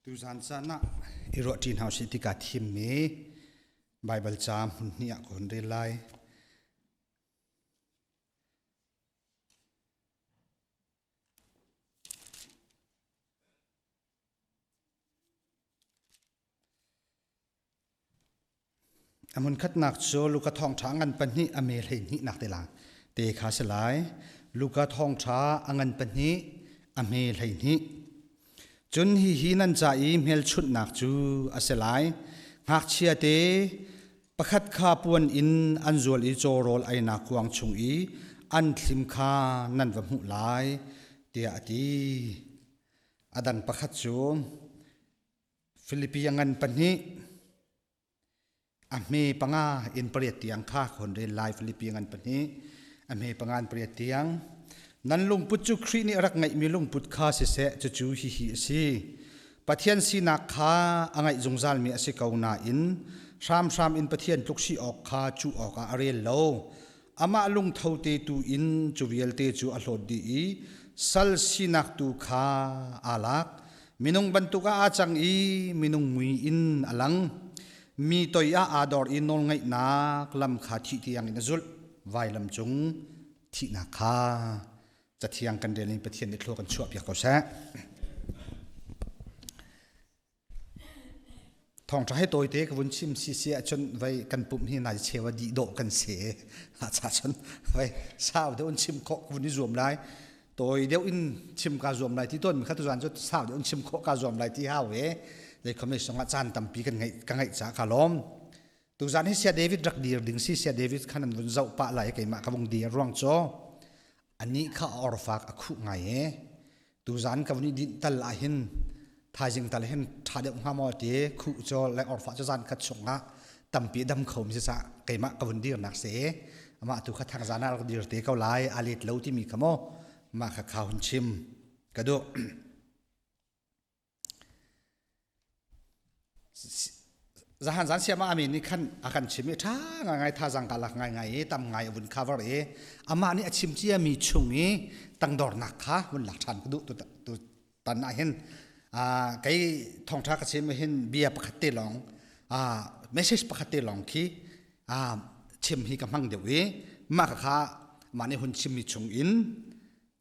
Tuzan caan ah i ruahṭi hna usih ti kaa thimmi Baibal ca hmun hnih ah ka hun rel lai. A hmunkhatnak cu Luka thawngṭha a ngan pahnih a me hleihnihnak te lang te kha si lai. Luka thawngṭha a ngan pahnih a hme 12. Cun hihi nan ca i hmelchunhnak cu a si lai. Ngakchia te pakhat kha puan in an zual i caw rawl einak kuang chung i an thlim kha nan va hmuh lai, tiah a ti. A dang pakhat cu Filipi a ngan pahnih a hme panga in pariat tiang kha ka hun rel lai. Filipi a ngan pahnih a hme panga in pariat tiang. Nan lungput cu Khrih nih a rak ngeihmi lungput kha siseh, cucu hihi a si. Pathian sinak kha a ngeih zungzalmi a si ko nain hramhram in Pathian tluk si awk kha cuh awkah a rel lo. Amah lungtho te tu in cu vialte cu a hlawt dih i sal sinak tu kha aa lak. Minung bantuk ah aa cang i minung mui in a lang. Mi toi ah aa dor i nawlngaihnak lam kha thih tiang in a zulh. Vailam cung thihnak kha Cathiang kan rel in Pathian nih thlua kan chuahpiak ko seh. Thawngṭha he tawite ka vun chim si si ahcun vei kan pumh hi nai cheu a dih dawh kan si. Cha cun vei sau deuh in chim khawh ka vun i zuam lai. Tawi deuh in chim ka zuam lai ti tawn mi kha tuzan cu sau deuh in chim khawh ka zuam lai ti hau e. Zei khom songah caan tampi kan ngeih ka ngeih ca ka lawm. Tuzan hi Sia David rak dir ding si Sia David khan an vun zoh pah lai keimah ka vung dir ruang cu anih kha a orfak a khuh ngai e. Tuzan ka vun i dinh tal ah hin thaizing tal hin ṭha deuh hnga maw ti khuh cu le orfah cu zan khat chungah tampi dam kho mi si cah keimah ka vun dirnak si amah tu kha thangzan ah rak dir te ko lai a let lo timi kha maw mah kha kha hun chim ka duh. Zahan zan siam ah amin nih khan a kan chim i ṭha ngaingai thazang ka lak ngaingai i tam ngai a vun cover i amah nih a chim ciami chung i tangdornak kha vun lak ṭhan ka duh tu tu tan ah hin kei thawngṭha ka chim hin bia pakhat te lawng message pakhat te lawng khi chim hi ka hmang deuh i mah kha mah nih hun chimmi chung in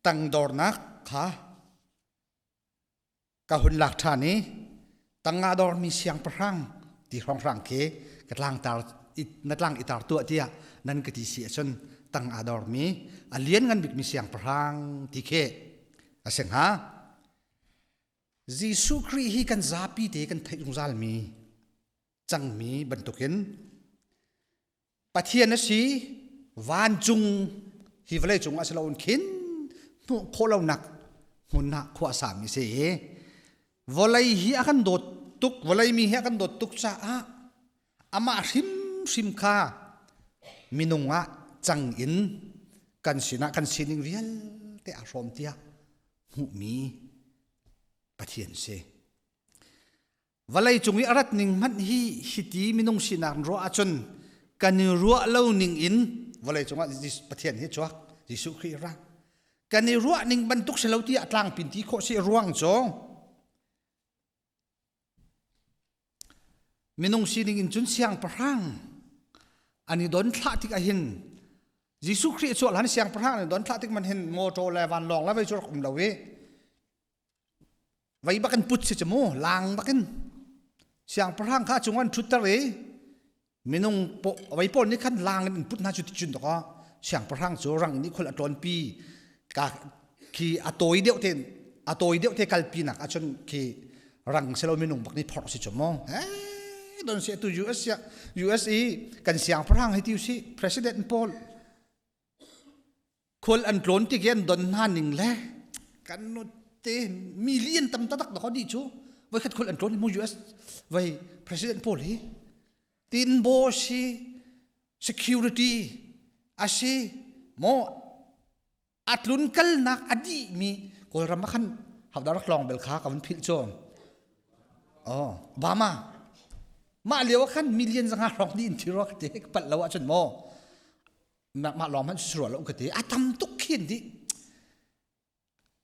tangdornak kha Ka hun lak ṭhan i tangah dormi siangpahrang ti hrawnghrang khi ka tlangtar na tlang i tar tuah tiah nan ka ti si ahcun tang aa dormi a lianngan bikmi siangpahrang ti khi a si hnga. Jesuh Khrih hi kan zapi te kan theih zungzalmi cangmi bantukin Pathian a si vancung hi vawlei cung ah si loin khin hmuh khawh lonak hmun ah khua a sami si i vawlei hi a kan dawt tuk vawlei mi hi a kan dawt tuk caah amah hrimhrim kha minung ah cang in kan sinah kan sining vialte aa hrawm tiah hmuhmi Pathian si. Vawlei cung i a rat ning hmanh hi hiti minung sinak ruah ahcun kan i ruah lo ning in vawlei cungah Pathian hi chuak Jesuh Khrih ra kan i ruah ning bantuk si lo tiah tlangpin ti khawh si ruang cu minung sining in cun siangpahrang an i don thlah tik ahhin Jesuh Khrih chuah hlan siangpahrang an i don thlah tik man hin motor le vanlawng le vei cu rak um lo i Vei bak in put si cu mu, lang bak in. Siangpahrang kha cung an ṭhutter i minung vei pawl nih khan lang in put hna cu ti cun dawkaw siangpahrang cu rang nih khul a ṭawnpi ka khi a tawi deuh te a tawi deuh te kalpi nak ahcun khi rang silo minung bak nih phorh si cu mu. Eh don si tu US US i kan siangpahrang hi ti si president paul Khual an tlawn tik i an don hna ning le kan te million tam taktak dah dih cu voikhat khual an tlawn mu US vai president pawl hi tinbo si security asi mo atlun kalnak a dih mi kawlram ah khan haudah rak lawng bel kha ka vun philh cu oh Obama mah lio ah khan million zanga hrawng dih in thi rua ka ti palh lo ahcun maw mah lawng hmanh si rua lo ka ti a tam tuk khin dih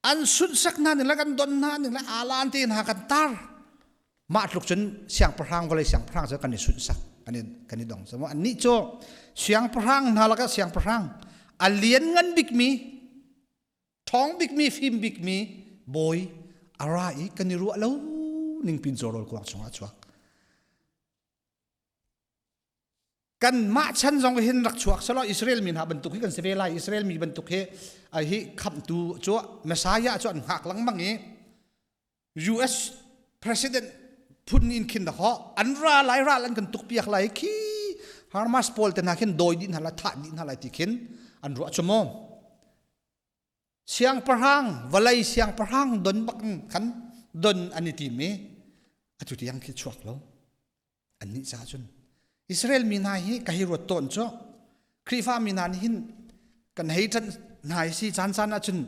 an sunhsak hna ning le kan don hna ning le alan te hna kan tar. Mah tluk cun siangpahrang vawlei siangpahrang cu kan i sunhsak kan i kan i dong. So annih cu siangpahrang hna lakah siangpahrang a lianngan bikmi ṭhawng bikmi fim bikmi bawi a ra i kan i ruah lo ningpin cawrawl kuang chungah a chuak. Kanmah chan zong hin rak chuak selaw Israel mi hna bantuk hi kan si ve lai. Israel mi bantuk hi hi khamhtu cu Messiah cu an hngak lengmang i US president phun in khin dakaw an ra lai ral an kan tuk piak lai khi Hamas pawl te hna khin dawi dih hna lai thah dih hna lai ti khin an ruah cu mu. Siangpahrang vawlei siangpahrang don bak khan don an i tim i atu tiang khi chuak lo. Annih caah cun Israel mi hna hi ka hei ruat tawn cu Khrihfa mi hna nih hin kan hei ṭanh hna i si caan caan ahcun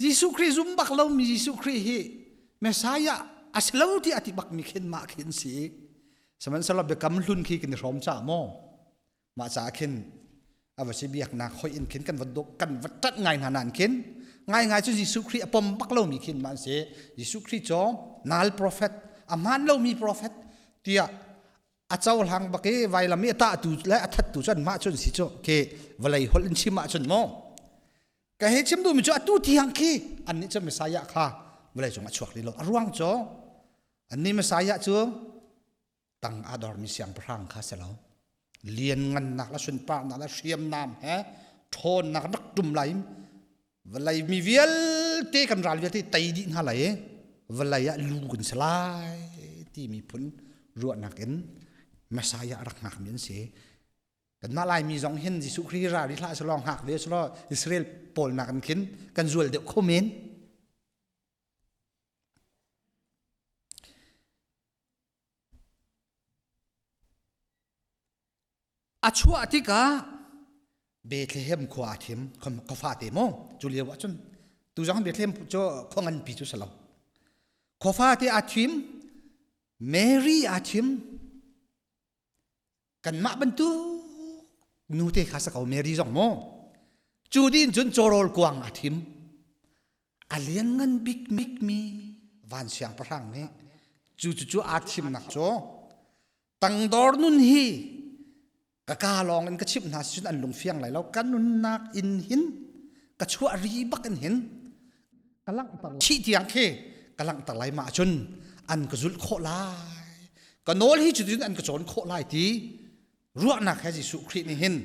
Jesuh Khrih zum bak lomi Jesuh Khrih hi Messiah a si lo ti a ti bakmi khin mah khin si. Sihmanhsehlaw biakam hlun khi kan i hrawm caah maw Mah caah khin a va si biaknak hoih in khin kan va kan va ṭanh ngai hna nain khin ngaingai cu Jesuh Khrih a pom bak lomi khin mah an si. Jesuh Khrih cu nal prophet a hmaan lomi prophet tiah a cohlang bak i vailam i a tahtu le a thattu cu anmah cu an si cu ke vawlei holh in chim ahcun maw ka hei chim duhmi cu atu tiang khi annih cu Messiah kha vawlei cung a chuak rih lo a ruang cu annih Messiah cu tang a dormi siangpahrang kha si lo lianngannak le sunparnak le hriamnam he ṭhawnnak rak ṭum lai vawlei mi vialte kan ral vialte tei dih hna lai i vawlei ah lu kan si lai ti miphun ruahnak in Messiah rak hngakmi an si. Kanmah Laimi zong hin Jesuh Khrih ra rih hlah selaw hngak ve selaw Israel pawl nakin khin kan zual deuh kho men. A chuah tikah Bethlehem khua a thim khua fate maw cu lio ah cun tu zong Bethlehem cu khua nganpi cu si lo khua fate aa thim Mary aa thim kanmah bantuk nute kha sa ko Mary zong maw cu din cun cawrawl kuang a thim a lianngan bik mi van siangpahrang nih cu cu cu aa thimnak cu tangdor nun hi ka ka lawng in ka chimh hna si cun an lung fiang lai lo ka nunnak in hin ka chuah ri bak in hin ka langhter thih tiang khi ka langhter lai ma cun an ka zulh khawh lai ka nawl hi cutin an ka cawn khawh lai ti ruahnak he Jesuh Khrih nih hin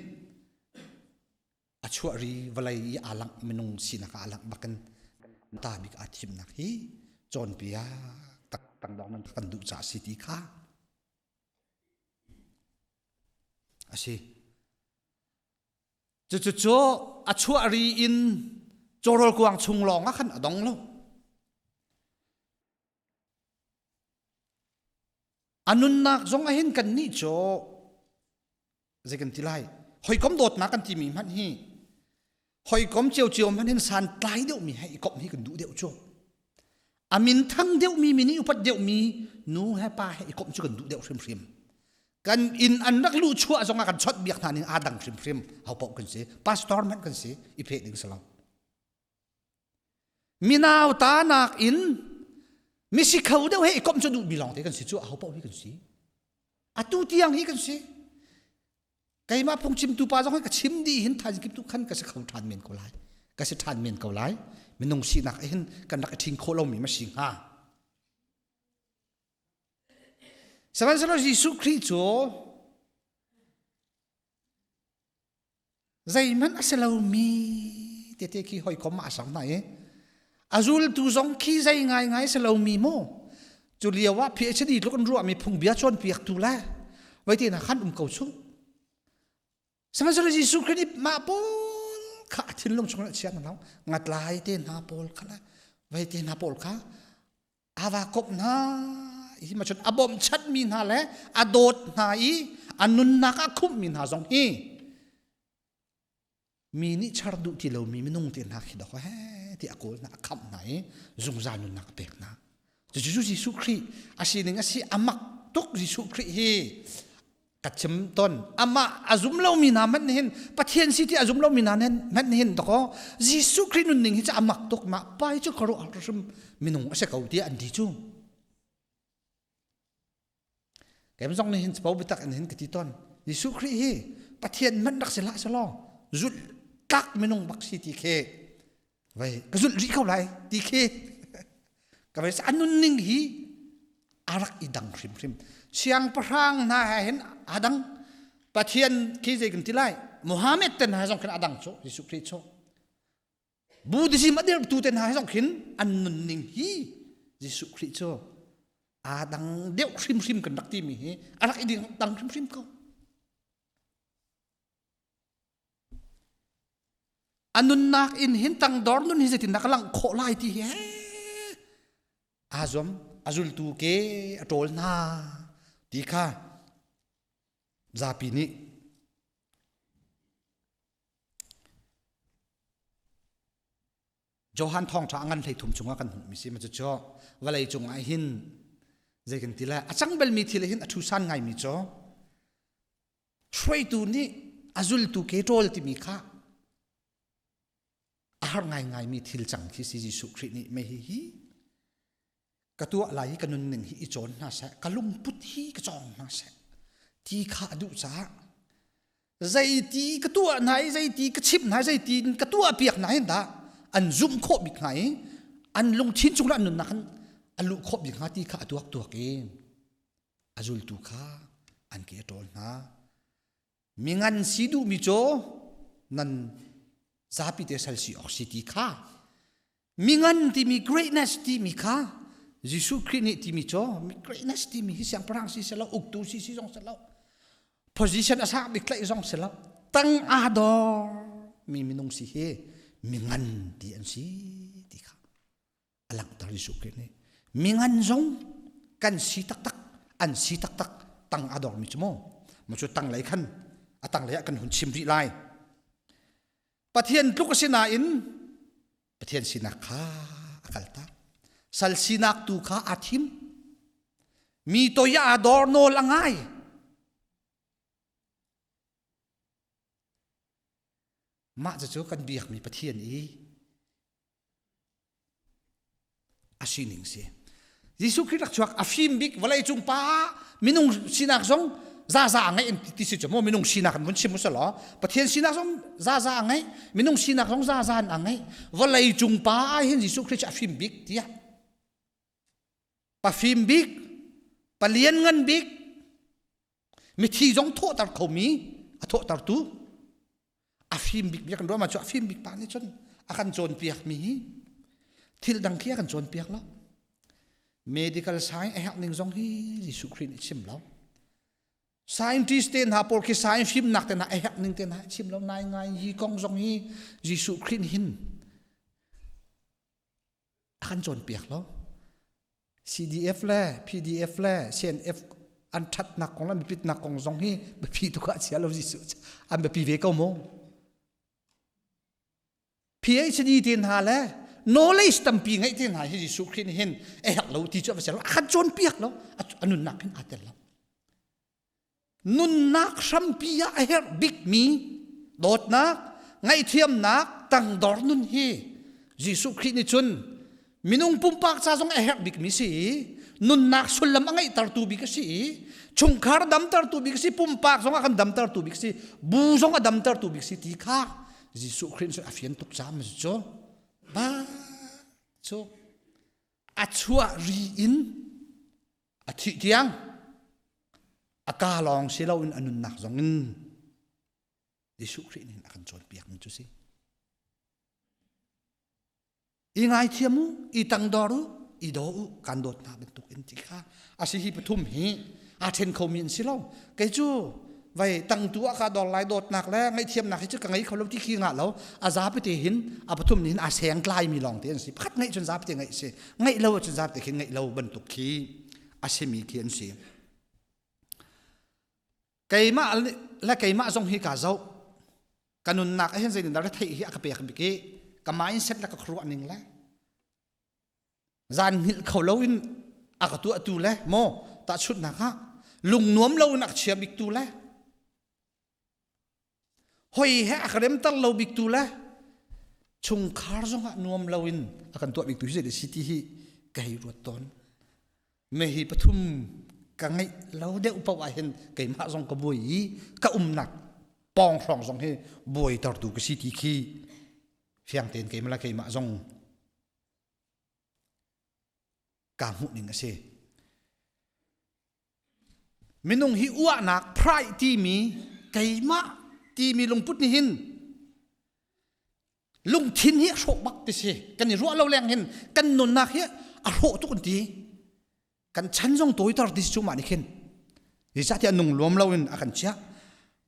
a chuah ri vawlei i aa langh minung sinak ah aa langh bakin ta bik aa thimnak hi cawnpiak tak tangdong nan kan duh caah si ti kha a si. Cucu a chuah ri in cawrawl kuang chung lawng ah khan a dong lo. A nunnak zong ah hin kannih cu zei kan ti lai hawikom dawtnak kan timi hmanh hi hawikom ciocio hmanh hin santlai deuhmi he i komh hi kan duh deuh cu. A min thang deuhmi mi nih upat deuhmi nu he pa he i komh cu kan duh deuh hrimhrim. Kan inn an rak luh chuah zongah kan chawnh biak hna ning aa dang hrimhrim ho paoh kan si pastor hmanh kan si i pheh ding si lo. Minau ta nak in misi kho deuh he i komh cu duhmi lawng te kan si cu aho paoh hi kan si. Atu tiang hi kan si. Keimah phungchimtu pa zong hi ka chim dih hin thaizing kip tu khan ka si kho ṭhan men ko lai. Ka si ṭhan men ko lai. Minung sinak hin kan rak i ṭhing khawh lomi ma si hnga. Sihmanhsehlaw Jesuh Khrih cu Zeihmanh a si lomi tete khi hawikom ah a sang hna i a zultu zong khi zei ngaingai a si lomi mu cu lio ah PhD tluk an ruahmi phungbia cawnpiaktu le veite hna khan um ko chung sihmanhsehlaw Jesuh Khrih nih mah pawl kha a thinlung chung ah chia hna lo ngatlai te hna pawl kha le veite hna pawl kha ava komh hna hi ma cun a bawmchanhmi hna le a dawt hna i a nunnak ah khumhmi hna zong hi mi nih char duh ti lomi minung te hna khi dok he ti a kawl hna a khamh hna i zungzal nunnak a pek hna cucu Jesuh Khrih a sining a si a mak tuk Jesuh Khrih hi ka chim ton amah a zum lomi hna hmanh hin Pathian si ti a zum lomi hna hmanh hin dakaw Jesuh Khrih nunning hi cu a mak tuk mah pa hi cu khuaruah hrim minung a si ko tiah an ti cu. Kem zong nih hin capo biatak in hin ka ti ton. Jesuh Khrih hi Pathian hmanh rak si hlah selaw zulh tlak minung bak si ti khi vai ka zulh rih ko lai ti khi ka vai a nunning hi a rak i dang hrimhrim. Siangpahrang hna he hin a dang. Pathian khi zei kan ti lai Muhammad ten hna zong khin a dang cu Jesuh Khrih cu. Buddhism a dirhtu te hna zong khin an nunning hi Jesuh Khrih cu aa dang deuh hrimhrim kan rak timi hi a rak i dang hrimhrim ko. A nunnak in hin tangdor nun hi zeitindah ka langh khawh lai ti hi aa zuam a zultu ke a ṭawl hna ti kha zapi nih Johan thawngṭha a ngan 13 chungah kan hmuhmi si ma cucu vawlei cungah hin zei kan ti lai a cang balmi thil hin a ṭhusan ngaimi cu hruaitu nih a zultu ke ṭawl timi kha a har ngaingaimi thil cang khi si Jesuh Khrih nih mei hi ka tuah lai i ka nunning hi i cawn hna seh ka lungput hi ka cawng hna seh ti kha a duh caah zeiti ka tuah hna i zeiti ka chimh hna i zeiti ka tuah piak hna hin dah an zumh khawh bik hna i an lungthin chung le an nunnak khan a luh khawh bik hnga ti kha a tuak tuak i a zultu kha an ke a ṭawl hna Mingan si duhmi cu nan zapi te sal si awk si ti kha mingan timi greatness timi kha Jesuh Khrih nih timi cu greatness timi hi siangpahrang si selo uktu si si zong selo position a sang bik tlaih zong selo tang aa dor mi minung si hi mingan ti an si ti kha a langhter Jesuh Khrih nih mingan zong kan si taktak an si taktak tang a dormi cu maw mu cu tang lei khan a tang lei ah kan hun chim rih lai Pathian tluk a si nain Pathian sinak kha a kaltak sal sinak tu kha aa thim mi toi ah aa dor nawl a ngai mah cucu kan biakmi Pathian i a sining si. Jesuh Khrih rak chuak a fim bik vawlei cung pa minung sinak zong zaza a ngeih ti si cu maw minung sinak an vun chim usalaw Pathian sinak zong zaza a ngeih minung sinak zong zaza an a ngeih vawlei cung pa ah hin Jesuh Khrih cu a fim bik tiah pa fim bik pa lianngan bik mithi zong thawhter khomi a thawhtertu a fim bik bia kan ruah ma cu a fim bik pa nih cun a kan cawnpiak mi hi thil dang khi a kan cawnpiak lo medical science a herh ning zong hi Jesuh Khrih nih chim lo scientist te hna pawl khi science fimnak te hna a herh ning te hna chim lo nai ngai hi kong zong hi Jesuh Khrih nih hin a kan cawnpiak lo CDF le PDF le CNF an ṭhatnak kong le an biapitnak kong zong hi biapi tuk ah chia lo Jesuh an biapi ve ko mu PhD te hna le knowledge tampi ngeih te hna hi Jesuh Khrih nih hin a herh lo ti cu a va si lo a kan cawnpiak lo a nunnak hin aa tel lo Nunnak hrampi ah a herh bikmi dawtnak, ngaihthiamnak, tangdor nun hi Jesuh Khrih nih cun minung pumpak ca zong a herh bikmi si i nunnak sullam a ngeihtertu bik a si i chungkhar damtertu bik a si pumpak zong a kan damtertu bik a si bu zong a damtertu bik si ti kha Jesuh Khrih nih cun a fian tuk caah cu ba cu a chuah ri in a thih tiang a ka lawng si loin a nunnak zong in Jesuh Khrih nih a kan cawnpiakmi cu si. I ngaithiam u, i tangdor u, i daw u, kan dawt hna bantuk in ti kha a si hi pathum hi aa ṭhen khomi an si lo. Kei cu vai tangtu ah ka dor lai dawtnak le ngaihthiamnak hi cu ka ngei kho lo ti khi ngah lo a zapite hin a pathum nih hin a seng tlai mi lawng te an si pakhat ngeih cun zapite ngeih si ngeih lo cun zapite khin ngeih lo bantuk khi a simi khi an si keimah le keimah zong hi ka zoh ka nunnak ah hin zeitindah retheih hi a ka pek bik i ka mindset le ka khuaruah ning le Zan hngilh kho loin a ka tuahtu le maw tahchunhnak ah lungnuam loin a ka chia biktu le hoi he a ka remter lo biktu le chungkhar zongah nuam loin a kan tuah biktu hi zei si ti hi ka hei ruat tawn. Me hi pathum Ka ngeih lo deuh paoh ah hin keimah zong ka buai i ka umnak pawng hrawng zong hi buaitertu ka si ti khi fiang tein keimah le keimah zong kaa hmuh ning a si. Minung hi uahnak pride timi keimah timi lungput nih hin lungthin hi a hrawh bak ti si. Kan i ruah lo leng hin kan nunnak hi a hrawh tuk an ti. Kan chan zong tawiter ti si cu mah nih khin. Zeicahtiah nung luam lo in a kan chiah.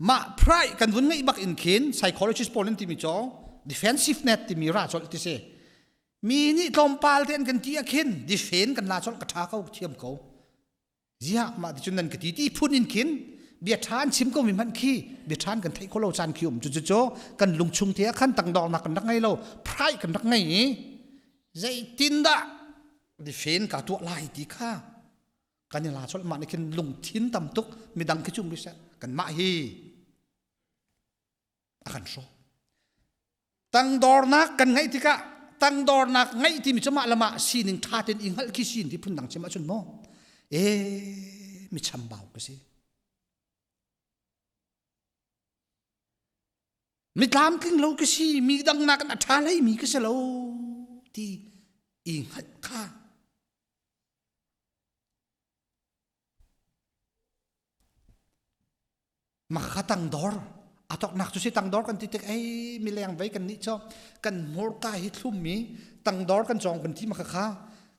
Mah pride kan vun ngeih bak in khin psychologist pawl an timi cu defensive net timi ra colh ti si. Mi nih tlawmpal te an kan ti ah khin difen kan la colh ka ṭha ko thiam ko. Ziah mah ti cun nan ka ti ti phun in khin bia ṭha an chim ko mi hmanh khi bia ṭha an kan theih kho lo caan khi um cu cu kan lungchung te ah khan tangdornak kan rak ngei lo pride kan rak ngei i zeitindah difen ka tuah lai ti kha kan i la colh mah nih khin lungthin tam tuk midang khi cu mi seh kanmah hi a kan hrawh. Tangdornak kan ngeih tikah tangdornak ngeih timi cu mah le mah sining ṭha tein i hngalh khi sin ti phundang chim ahcun maw e mi chambau ka si. Mi tlamtling lo ka si, mi dang nakin a ṭha hlei mi ka si lo ti i hngalh kha Makha tangdor a toknak cu si tangdor kan ti tik ei mileng vei kan nih cu kan hmurka hi thlummi tangdor kan cawng kan ti makha kha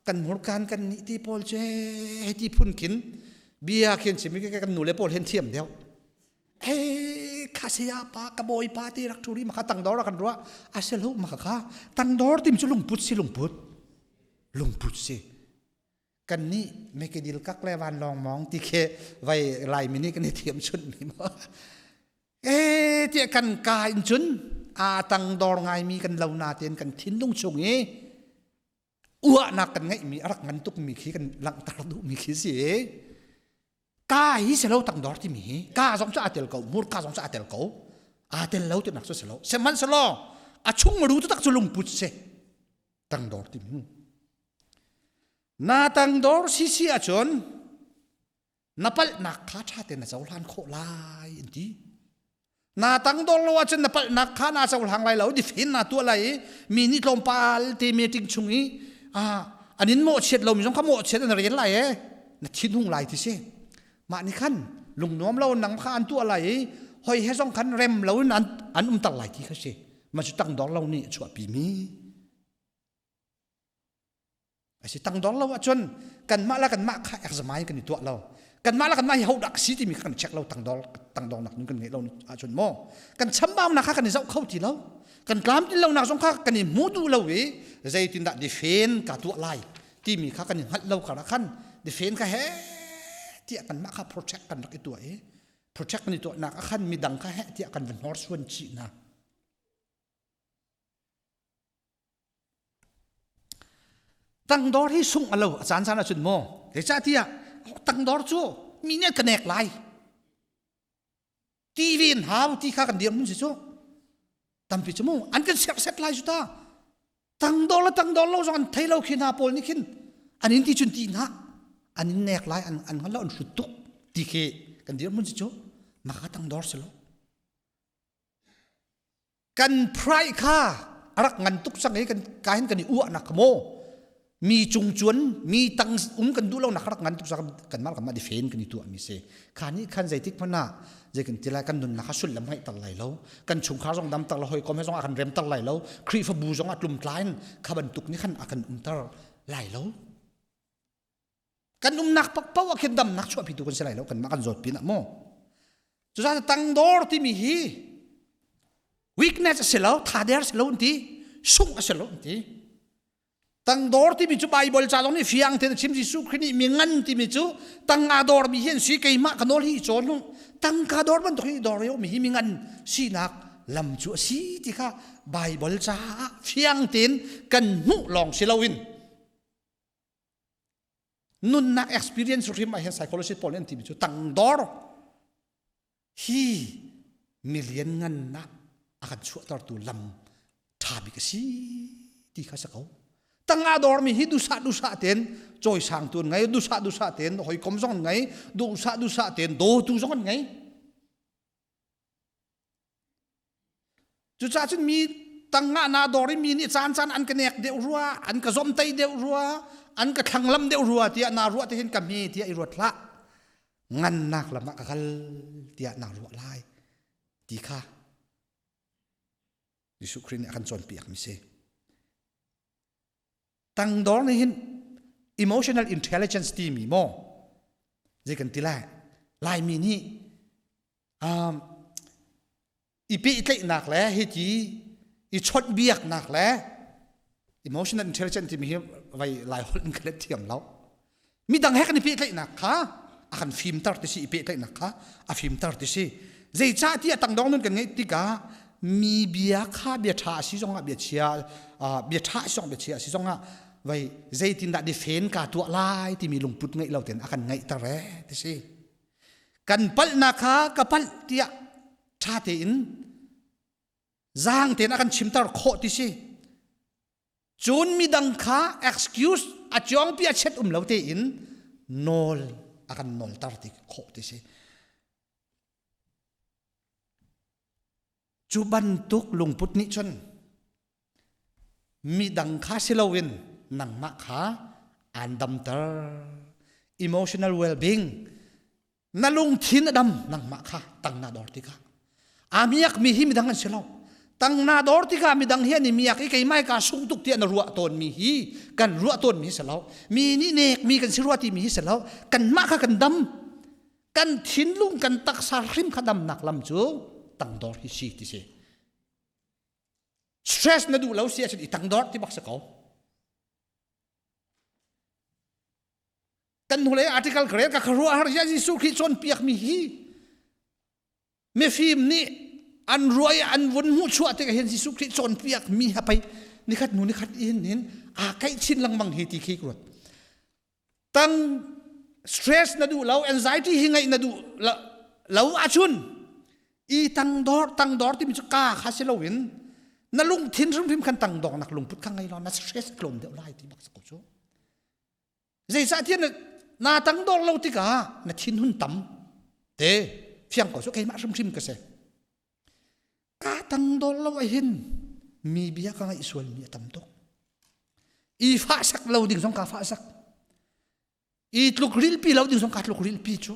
kan hmurkan kan nih ti pawl cu hei ti phun khin bia khin chim kan nu le pawl hen thiam deuh ei kha saya pa ka bawi pa ti rak thuri makha tangdor kan ruah a se lo makha kha tangdor tim cu lungput si lungput lungput si Kannih mekedil kak le vanlawng mawng ti khi vai Laimi nih kan i thiam chunmi maw. E tiah kan ka in cun aa tangdor ngaimi kan lo natein kan thinlung chung i uahnak kan ngeihmi a rak ngan tukmi khi kan langhter duhmi khi si. Ka hi si lo tangdor timi hi ka zong cu aa tel ko murka zong cu aa tel ko aa tel lo tinak cu si lo sihmanhsehlaw a chung ru taktak cu lungput si tangdor timi Na tangdor sisi ahcun na palhnak kha ṭha tein na cohlan khawh lai an ti. Na tangdor lo ahcun na palhnak kha naa cohlang lai lo, difin naa tuah lai i mi nih tlawmpal te meeting chung i ah an in mawhchiat lomi zong kha mawhchiat an rel lai e na thinhung lai ti si. Mah nih khan lungnuam lo nang kha an tuah lai i hoi he zong khan rem lo in an, an umter lai ti kha si. Mah cu tangdor lo nih a chuahpimi A si tangdor lo ahcun kanmah le kanmah kha examine kan i tuah lo. Kanmah le kanmah hi hodah ka si timi kha kan check lo tangdor tangdornak nun kan ngeih lo ahcun maw kan chambaunak kha kan i zoh kho ti lo. Kan tlamtlin lonak zong kha kan i hmu duh lo i zeitindah defend ka tuah lai timi kha kan i hngalh lo karah khan defend kha he tiah kanmah kha protect kan rak i tuah i protect kan i tuahnak ah khan midang kha heh tiah kan va hnorsuan chih hna. Tangdor hi sungh a lo a caan caan ahcun maw zeicahtiah tangdor cu mi nih an ka nek lai ti ven hau ti kha kan dirhmun si cu tampi cu mu an kan serhset lai cu ta tangdor le tangdor lo zong an thei lo khi hna pawl nih khin an in ti cun ti hna an in nek lai an an hngal lo an hrut tuk ti khi kan dirhmun si cu maka tangdor si lo Kan pride kha a rak ngan tuk cang i kan ka hin kan i uahnak kha maw mi cung cuan mi tang um kan duh lonak rak ngan tuk cang kanmah kanmah difen kan i tuah mi si kha nih khan zeitik hmanh ah zei kan ti lai kan nunnak kha sullam ngeihter lai lo kan chungkhar zong damter lo hawikom he zong a kan remter lai lo Khrihfabu zong a tlumtlai in kha bantuk nih khan a kan umter lai lo Kan umnak paohpaoh ah khin damnak chuahpitu kan si lai lo kanmah kan zawt pinah maw. Cucaah tangdor timi hi weakness a si lo, thader si lo an ti, sungh a si lo an ti. Tangdor timi cu Bible ca zong nih fiang tein a chim Jesuh Khrih nih mi ngan timi cu tangka dor mi hi an si keimah ka nawl hi i cawn u tangka dor bantuk hi dor mi hi mi ngan sinak lam cu a si ti kha Bible caah fiang tein kan hmuh lawng si loin Nunnak experience hrim ah hin psychologist pawl nih an timi cu tangdor hi milian ngannak a kan chuahtertu lam ṭha bik a si ti kha si ko. Tangah dawrmi hi duhsah duhsah tein cawisangtu an ngei, duhsah duhsah tein hawikom zong an ngei, duhsah duhsah tein dawtu zong an ngei. Cucaah cun mi tangah na dawr i mi nih caan caan an ka nek deuh rua, an ka zomtai deuh rua, an ka thlanglam deuh rua tiah naa ruah te hin ka hme tiah i ruat hlah. Ngannak lam ah ka kal tiah naa ruah lai ti kha Jesuh Khrih nih a kan cawnpiak mi si. Tangdor nih hin emotional intelligence timi maw zei kan ti lai Laimi nih um, i pehtlaihnak le hiti i chawnhbiaknak le emotional intelligence timi hi vai lai holh in ka let thiam lo midang he kan i pehtlaihnak kha a kan fimter ti si i pehtlaihnak kha a fimter ti si zeicah tiah tangdong nun kan ngeih tikah mi bia kha bia ṭha a si zongah bia chia bia ṭha a si zong bia chia a si zongah vai zeitindah difen ka tuah lai timi lungput ngeih lo ten a kan ngeihter e ti si kan palhnak kha ka palh tiah ṭha tein zaang tein a kan chimter khawh ti si cun midang kha excuse a ciongpi a chet um lo tein nawl a kan nawlter ti khawh ti si cu bantuk lungput nih cun midang kha si loin nangmah kha aan damter emotional well-being na lungthin a dam nangmah kha tang na dor tikah a miak mi hi midang an si lo tang na dor tikah midang hi an i miak i keimai ka sung tuk tiah na ruah tawn mi hi kan ruah tawn mi hi si lo mi nih nek mi kan si rua ti mi hi si lo kanmah kha kan dam kan thinlung kan taksa hrim kha damnak lam cu tangdor hi si ti si stress na duh lo si ahcun i tangdor ti bak si ko kan hnulei article ka rel ka khuaruah har ya Jesuh Khrih cawnpiak mi hi mifim nih an ruai an vun hmuh chuah tikah hin Jesuh Khrih cawnpiak mi ha pei nikhat hnu nikhat in hin aa kaih chin lengmang hi ti khi ka ruat tang stress na duh lo anxiety hi ngaih na duh lo ahcun i tangdor tangdor timi cu ka kha si loin na lungthin hrimhrim khan tangdor nak lungput kha ngei lo na stress tlawm deuh lai ti bak ko cu zeicahtiah na na tangdor lo tikah na thinhun tam te fiang ko cu keimah hrimhrim ka si ka tangdor lo ahhin mi bia ka ngaih sual mi a tam tuk i fahsak lo ding zong ka fahsak i tluk rilpi lo ding zong ka tluk rilpi cu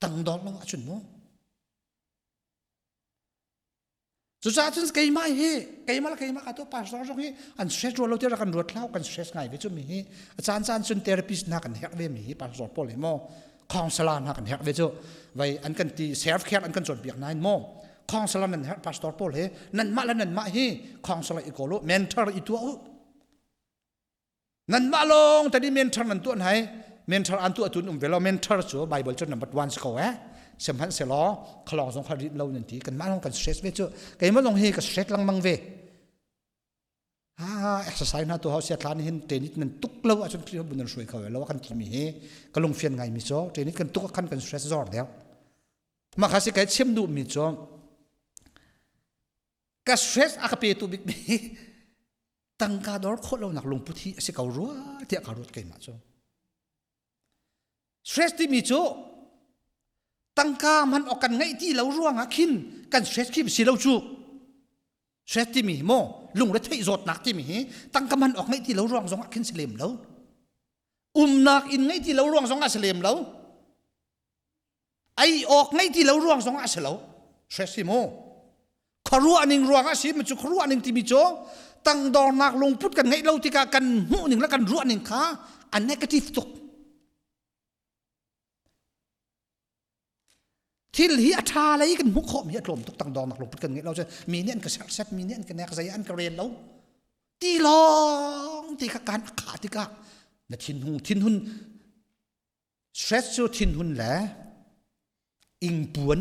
tangdor lo ahcun mu Cucaah cun keimah hi keimah le keimah ka tu pastor zong hi an stress rual lo tiah kan ruat hlah kan stress ngai ve cu mi hi a caan caan cun therapist hna kan herh ve mi hi pastor pawl hi maw counselor hna kan herh ve cu vai an kan ti self care an kan cawnpiak nain maw counselor nan herh pastor pawl hi nanmah le nanmah hi counselor i kawl u mentor i tuah u Nanmah lawng tadi mentor nan tuah hna mentor an tuah tun um ve lo mentor cu Bible cu number one si ko eh sihmanhsehlaw khalong zong kha rit lo nan ti kanmah lawng kan stress ve cu keimah lawng hi ka stress lengmang ve ha exercise hna tu hau sia thlan hin training nan tuk lo ahcun Khrihfabu nan hruai kho lo kan ti mi hi ka lungfian ngai mi cu training kan tuk khan kan stress zor deuh mah kha si kai chim duh mi cu ka stress a ka pe tu bik mi tangka dor khawh lonak lungput hi a si ko rua tiah ka ruat keimah cu stress timi cu tangka man ok kan ngeih ti lo ruangah khin kan stress khi si lo cu stress timi hi maw lungre theih zawtnak timi hi tangka man ok ngeih ti lo ruang zongah khin si lem lo umnak in ngeih ti lo ruang zongah si lem lo ei awk ngeih ti lo ruang zong ah si lo stress hi mu khuaruah ning ruang ah si mi cu khuaruah ning timi cu tangdornak lungput kan ngeih lo tikah kan hmuh ning le kan ruah ning kha a negative tuk thil hi a ṭha lei kan hmuh khawh mi a tlawm tuk tangdornak lungput kan ngeih lo cu mi nih an ka serset mi nih an ka nek zei an ka rel lo ti lawng ti kha kan a khah tikah na thinhung thinhun Stress cu thinhun le ingpuan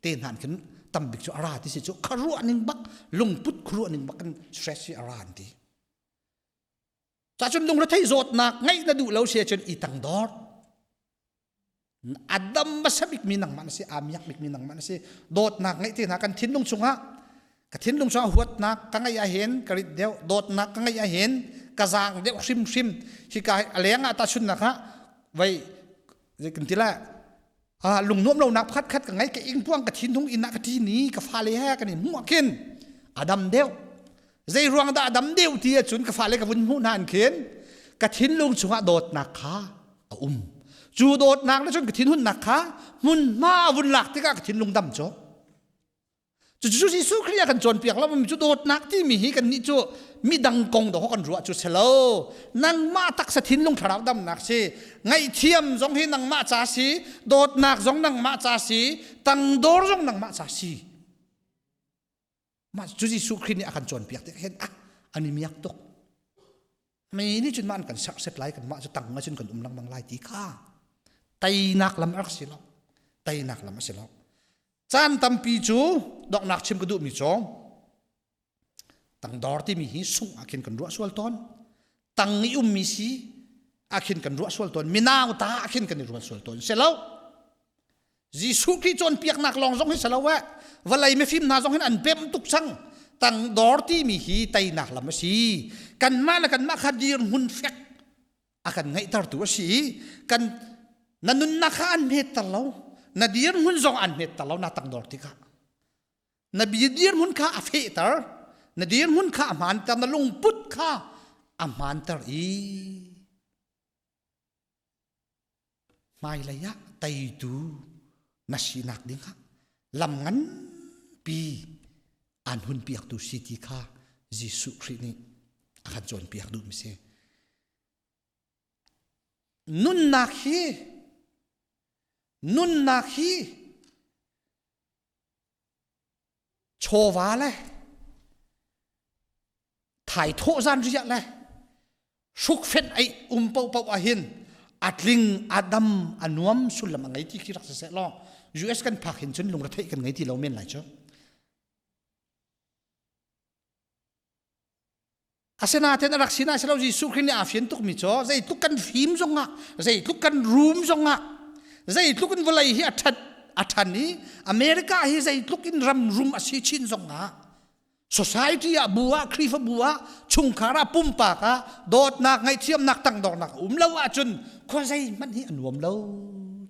te hna khin tambik cu a ra ti si cu kharuah ning bak lungput khuruah ning bak kan stress hi a ra an ti. Cacun lungre thei zawtnak ngaih na duh lo si ahcun i tangdor. A dam hmasa bikmi nangmah na si, aa miak bikmi nangmah na si. Dawtnak ngeih te hna kan thinlung chungah ka thinlung chungah huatnak ka ngeih ahhin ka rit deuh, dawtnak ka ngeih ahhin ka zaang deuh hrimhrim. Hika a leng ah tahchunhnak ah vai kan ti la lung nuam lonak pakhat khat ka ngei ka ingpuang ka thinhung inn ah ka ṭin i ka fale he kan i hmuh ah khin a dam deuh. Zei ruang dah a dam deuh ti ahcun ka fale ka vun hmuh hna in khin ka thinlung chungah dawtnak kha a um. Cu dawtnak le cun ka thinhunnak kha hmunhma a vun lak tikah ka thinlung dam cu. Cucu Jesuh Khrih a kan cawnpiak lo mi cu dawtnak timi hi kannih cu midang kong dawh kan ruah cu si lo. Nangmah taksa thinlung thlarau damnak si. Ngaihthiam zong hi nangmah ca si, dawtnak zong nangmah ca si, tangdor zong nangmah ca si. Mah cu Jesuh Khrih nih a kan cawnpiak tik hin ah an i miak tuk. Mi nih cun mah an kan serhset lai kanmah cu tang cun kan um lengmang lai ti kha teinak lam a rak si lo. Teinak lam a si lo. Caan tampi cu donghnak chim ka duhmi cu tangdor timi hi sungh ah khin kan ruah sual tawn. Tang i ummi si ah khin kan ruah sual tawn. Minau ta ah khin kan i ruat sual tawn. Si lo. Jesuh Khrih cawnpiaknak lawng zong hi si lo eh. Vawlei mifim hna zong hin an pemh tuk cang. Tangdor timi hi teinak lam a si. Kanmah le kanmah kha dirhmun fek a kan ngeihtertu a si i kan na nunnak kha an hmetter lo na dirhmun zong an hmetter lo na tangdor tikah na dirhmun kha a fehter na dirhmun kha a hmaanter na lungput kha a hmaanter i hmailei ah teitu na sinak dingah lam nganpi aan hun piaktu si ti kha Jesuh Khrih nih a kan cawnpiak duhmi si. Nunnak hi nunnak hi chawva le thaithawh zan riah le hrukfenh ei um paohpaoh ahhin a tling a dam a nuam sullam a ngei ti khi rak si seh law US kan phak hin cun lungretheih kan ngei ti lo men lai cu. Asinain a rak sinah si lo Jesuh Khrih nih aa fian tukmi cu zeitluk kan fim zongah zeitluk kan rum zongah zeitluk in vawlei hi a ṭhat a ṭhan i America hi zeitluk in ram rum a si chin zongah society ah bu ah Khrihfabu ah chungkhar ah pumpak ah dawtnak ngaihthiamnak tangdornak a um lo ahcun khua zeihmanh hi a nuam lo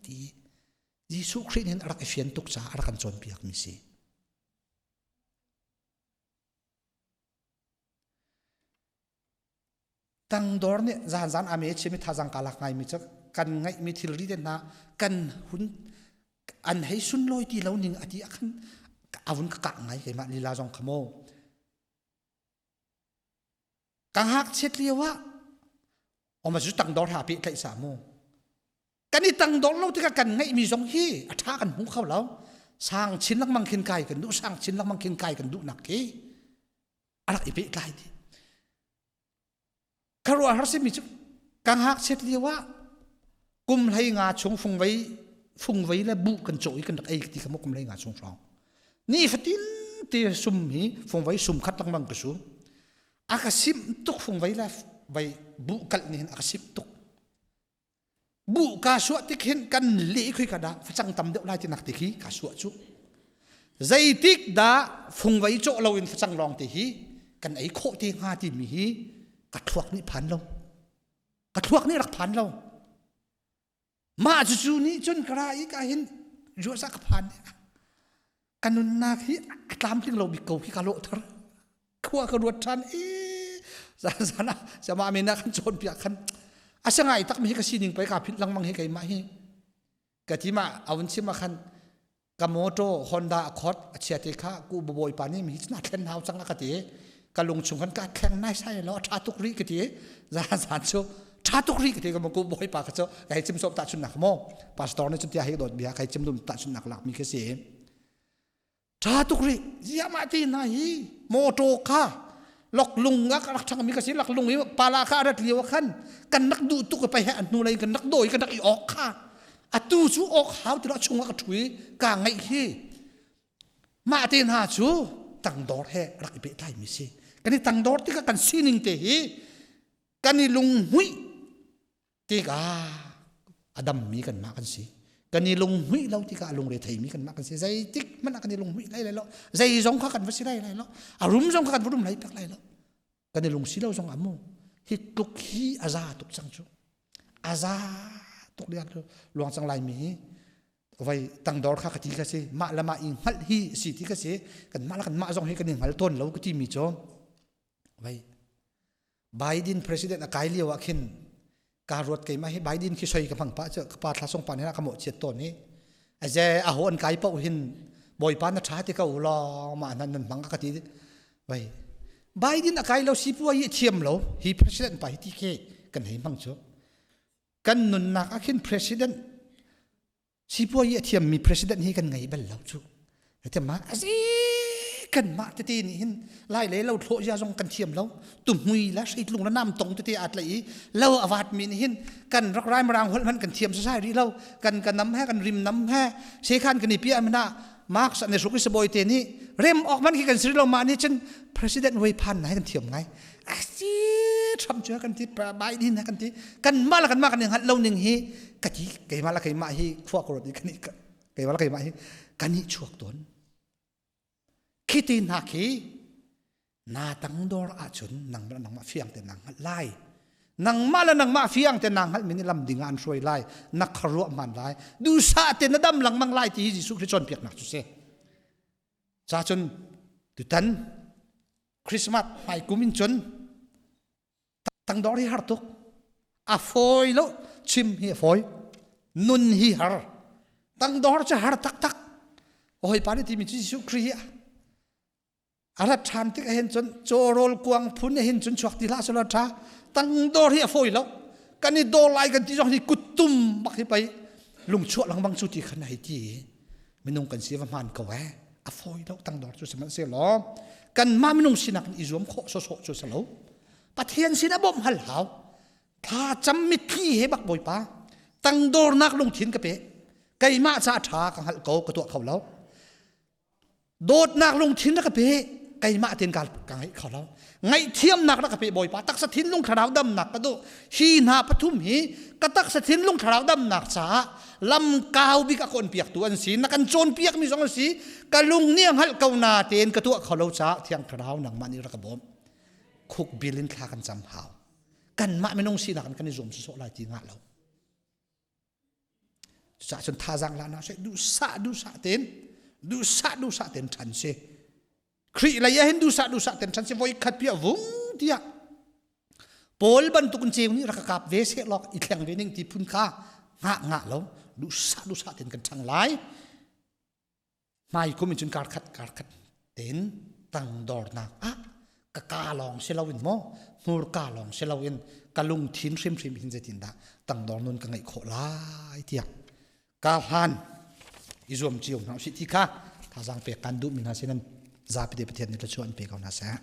ti Jesuh Khrih nih a rak i fian tuk caah a rak kan cawnpiakmi si. Tangdor nih zanzan ame chimi thazang ka lak ngaimi cu kan ngaihmi thilri te hna kan hun an hei sunlawi ti lo ning ati akhan avun ka kah ngai keimah lila zong kha maw ka ngakchiat lio ah oma cu tangdor ha pe tlaih sa mu kan i tangdor lo tikah kan ngeihmi zong hi a ṭha kan hmu kho lo sang chin lengmang khin kai kan duh sang chin lengmang khin kai kan duhnak khi a rak i pehtlai ti kharuah har simi cu ka ngakchiat lio ah kum hlei nga chung fungvei fungvei le buh kan cawh i kan rak ei ti kha mu kum hlei nga chung hrawng ni fatin te sum hi fungvei sum khat lengmang ka sum a ka simh tuk fungvei le vei buh kalh nih hin a ka simh tuk Bu ka suah tik hin kan leh khoi ka dah facang tam deuh lai ti nak ti khi ka suah cu. Zeitik dah fungvei cawh loin facang lawng te hi kan ei khawh te hnga timi hi ka thluak nih phan lo. Ka thluak nih rak phan lo. Mah cucu nih cun ka ra i ka hin zuasa ka phan. Ka nunnak hi a tlamtling lo bik ko khi ka lawh thar. Khua ka ruat ṭhan i zan zan ah sama men ah kan cawnpiak khan a si ngai tak mi hi ka sining pei ka philh lengmang hi keimah hi ka ti ma a vun chim ah khan ka motor Honda Accord a chia te kha ku bawi pa nih mi hi na thlen hau cang a ka ti ka lung chung khan ka thleng nai sai lo a ṭha tuk rih ka ti zan zan cu ṭha tuk rih ka ti ka ku bawi pa ka cu kai chim sawm tahchunnak mo pastor nih cun tia hi dawt bia kai chim dum tahchunnak lak mi khi si Ṭha tuk rih. Ziah mah ti hna hi mawṭaw kha loklung ah ka rak ṭhangmi ka si laklung i pala kha a rat lio ah khan kan rak duh tuk i pei he an hnulei kan rak dawi kan rak i awk kha atu cu awk hau ti lo a chungah ka ṭhu i kaa ngaih hi mah te hna cu tangdor he rak i pehtlaimi si kan i tangdor tikah kan sining te hi kan i lunghmuih tikah a dammi kanmah kan si kan i lunghmuih lo tikah a lungre theimi kanmah kan si zeitik hmanh ah kan i lunghmuih lai lai lo zei zong kha kan va si lai lai lo a rum zong kha kan va rum lai pek lai lo kan i lungsi lo zong ah mu. Hi tluk hi a za tuk cang cu. A za tuk liang luang cang lai mi hi vai tangdor kha ka ti ka si mah le mah i hngalh hi si ti ka si kan mah le kan mah zong hi kan i hngal tawn lo ka ti mi cu vai Biden president a kai lio ah khin ka ruat keimah hi Biden khi soi ka hmang pa cu ka pa thla song pa nih ka mawh chiat tawn hi aze a ho an kai paoh hin bawipa na tha ti ko law mah nan nan hmang ka ti vai Biden a kai lo sipuai hi thiam lo hi president pa hi ti ke kan hei hmang cu kan nunnak ah khin president sipuai a thiammi president hi kan ngei bal lo cu. Te ma asi kan mah tete nih hin lai le lo thlawh zia zong kan thiam lo tuhmui la hreitlung la nam tong tete aa tlai i lo avat mi nih hin kan rak rai marang holh man kan thiam sasai rih lo kan kan nam he kan rim nam he sekhan kan i pia mana marks an ruk i sabawi te nih rem ok man khi kan siri lo ma nih cun president wei phan nai kan thiam ngai asi Trump cu kan ti Biden kan ti kan mah la kan mah kan i hngalh lo ning hi ka ti keimah la keimah hi khua ka ruat i kan keimah la keimah hi kan i chuak tawn khi ti hna khi na tangdor ahcun nangmah nangmah fiang te nang hngalh lai nangmah le nangmah fiang te nang hngalh min lam ding ah an hruai lai na kharuah man lai dusa te na dam lengmang lai ti hi Jesuh Khrist cawnpiaknak cu si ca cun tutan Christmas hmai kum in cun tangdor hi har tuk a fawi lo chim hi a fawi nun hi har tangdor cu har taktak hawi pa nih timi cu Jesuh Khrih hi a rat ṭhan tik ahhin cun cawrawl kuang phun ahhin cun chuak ti hlah selaw ṭha tangdor hi a fawi lo kan i dawr lai kan ti zong hi kuttum bak hi pei lungchuah lengmang cu ti khan hei ti minung kan si va hmaan ko eh a fawi lo tangdor cu sihmanhsehlaw kanmah minung sinak in i zuam khawh sawsawh cu si lo Pathian sin a bawmh hal hau thla cam mitthli he bak bawipa tangdornak lungthin ka pe keimah ca ṭha ka hngalh ko ka tuah kho lo Dawtnak lungthin na ka pe keimah tein ka ka ngaih kho lo. Ngaihthiamnak na ka pe Bawipa taksa thinlung thlarau damnak ka duh. Hi hna pathum hi ka taksa thinlung thlarau damnak caah lam kau bik a kawn piaktu an si. Na kan cawnpiak mi zong an si. Ka lung nih a hngalh ko na tein ka tuah kho lo caah Thiang Thlarau nangmah nih rak ka bawm. Khuk bil in thla kan cam hau. Kanmah minung sinak in kan i zuam sawsawh lai ti ngah lo. Cucaah cun thazaang la hna seh duhsah duhsah tein duhsah duhsah tein ṭhan si. Khrih lei ah hin duhsah duhsah tein ṭhan si voi khat piah vung tiah Paul bantuk in ceu nih rak ka kap ve seh lawk i thleng ve ning ti phun kha ngah ngah lo duhsah duhsah tein kan ṭhang lai. Hmai kum in cun kar khat kar khat tein tangdornak ah ka ka lawng si loin maw hmurka lawng si loin ka lungthin hrimhrim hin zeitindah tangdor nun ka ngeih khawh lai tiah ka hlan i zuam cio hna usih ti kha thazaang pek kan duhmi hna sin zapi te Pathian nih thluachuah an pe ko hna seh.